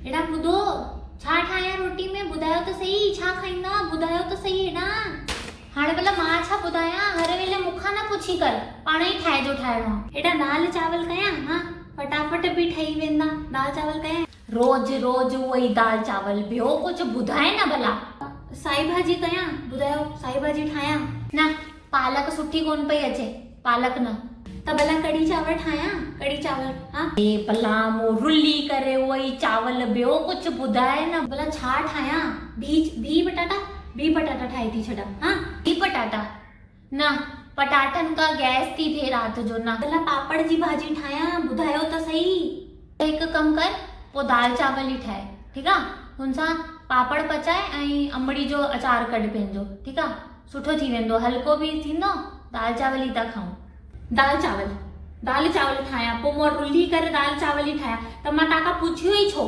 هيڏانهن ٻڌو، ڇا ٺاهيان روٽي ۾، ٻڌايو ته سهي، ڇا کائيندا، ٻڌايو ته سهي هيڏانهن. هاڻي ڀلا مان ڇا ٻڌايان، هر ويلي مون کان نه پڇي ڪر، پاڻ ئي ٺاهجو ٺاهڻو آ. هيڏانهن دال چاول ڪيان، ها، فٽافٽ به ٺهي ويندا، دال چاول ڪيان. روز روز اهو ئي دال چاول، ٻيو ڪجهه ٻڌاء نه ڀلا. سائي ڀاڄي ڪيان، ٻڌايو، سائي ڀاڄي ٺاهيان؟ نه، پالڪ سٺي ڪونه پئي اچي، پالڪ نه. ته ڀلا ڪڙهي چانور ٺاهيان؟ ڪڙهي چانور، ها؟ اي ڀلا مون رلي ڪري اهو ئي چاول، ٻيو ڪجهه ٻڌاء نه. ڀلا ڇا ٺاهيان؟ بيهه، بيهه پٽاٽا؟ بيهه پٽاٽا ٺاهي ٿي ڇڏان، ها؟ بيهه پٽاٽا؟ نه، پٽاٽن کان گئس ٿي ٿئي رات جو، نه. ڀلا پاپڙ جي ڀاڄي ٺاهيان؟ ٻڌايو ته سهي. ته هڪ ڪم ڪر، پوء دال چاول ئي ٺاهه، ٺيڪ آ؟ هن سان پاپڙ پچاء ۽ انبڙي جو اچار ڪڍ پنهنجو، ٺيڪ آ؟ سٺو ٿي ويندو، هلڪو به ٿيندو، دال چاول ئي ٿا کائون. دال چاول، دال چاول ٺاهيان، پوء مان رلهي ڪري دال چاول ئي ٺاهيان، ته مان توهان کان پڇيو ئي ڇو؟